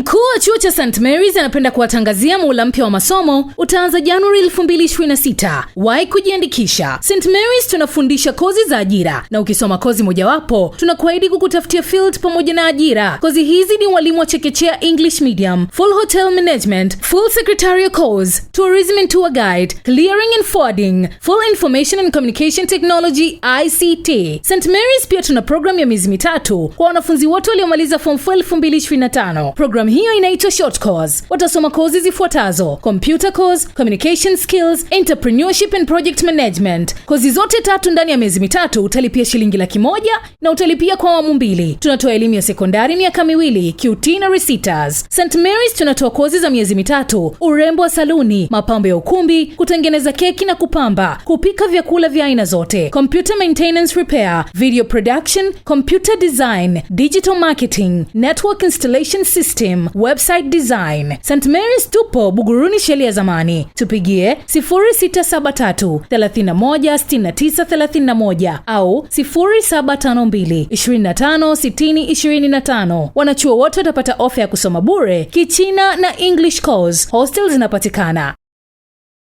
Mkuu wa chuo cha St Mary's anapenda kuwatangazia muhula mpya wa masomo utaanza Januari 2026. Wahi kujiandikisha. St Mary's tunafundisha kozi za ajira, na ukisoma kozi mojawapo tunakuahidi kukutafutia field pamoja na ajira. Kozi hizi ni walimu wa chekechea, English medium, full hotel management, full secretarial course, tourism and tour guide, clearing and forwarding, full information and communication technology, ICT. St Mary's pia tuna programu ya miezi 3 kwa wanafunzi wote waliomaliza Form 4 2025. Programu hiyo inaitwa short course. Watasoma kozi zifuatazo: computer course, communication skills, entrepreneurship and project management. Kozi zote tatu ndani ya miezi 3 utalipia shilingi 100,000 na utalipia kwa awamu mbili. Tunatoa elimu ya sekondari miaka 2, QT na resitters. St Mary's tunatoa kozi za miezi 3: urembo wa saluni, mapambo ya ukumbi, kutengeneza keki na kupamba, kupika vyakula vya aina zote, computer maintenance repair, video production, computer design, digital marketing, network installation system, website design. St Mary's tupo Buguruni, sheli ya zamani. Tupigie 0673 31 69 31 au 0752 25 60 25. Wanachuo wote watapata ofa ya kusoma bure Kichina na English course. Hostel zinapatikana.